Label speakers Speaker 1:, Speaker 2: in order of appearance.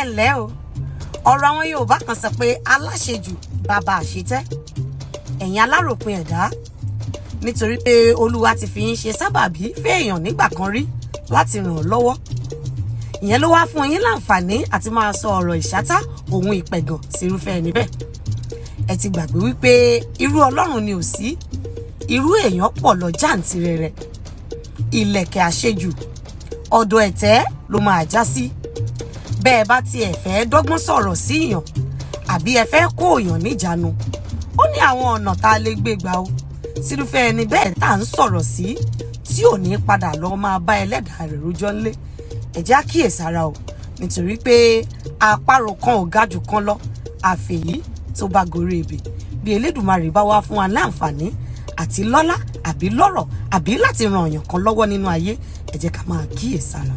Speaker 1: Ǹlẹ́ o. Ọ̀rọ̀ àwọn Yorùbá kan sọ pé aláṣejù bàbá àṣetẹ́. Ẹ̀yin aláròpin ẹ̀dá, nítorí pé Olúwa ti fi ń ṣe sábàbí fẹ́ẹ̀yàn nígbà kan rí láti ràn ọ́ lọ́wọ́, ìyẹn ló wá fún yín láǹfààní àti máa sọ ọ̀rọ̀ ìṣátá òun ìpẹ̀gàn sírúfẹ́ ẹni bẹ́ẹ̀. Ẹ ti gbàgbé wípé irú Ọlọ́run ni ò sí, irú èèyàn pọ̀ lọ jàǹtìrẹrẹ. Ìlẹ̀kẹ̀ àṣejù, ọ̀dọ̀ ẹ̀tẹ́ ló máa já sí. Bẹ́ẹ̀ bá tiẹ̀ fẹ́ dọ́gbọ́n sọ̀rọ̀ sí èèyàn àbí ẹ fẹ́ kó èèyàn níjàánu, ó ní àwọn ọ̀nà tá a lè gbé gbà o sírúfẹ́ ẹni bẹ́ẹ̀ tá à ń sọ̀rọ̀ sí tí ò ní padà lọ máa bá ẹlẹ́dàá rẹ̀ rojọ́ ńlé. Ẹ jẹ́ á kíyèsára o, nítorí pé àparò kan ò ga jù kan lọ, àfẹ̀yí tó bá gorí ebè. Bí Elédùmarè bá wá fún wa láǹfààní àti lọ́lá àbí lọ́rọ̀ àbí láti ran èèyàn kan lọ́wọ́ nínú ayé, ẹ jẹ́ ká máa kíyèsára.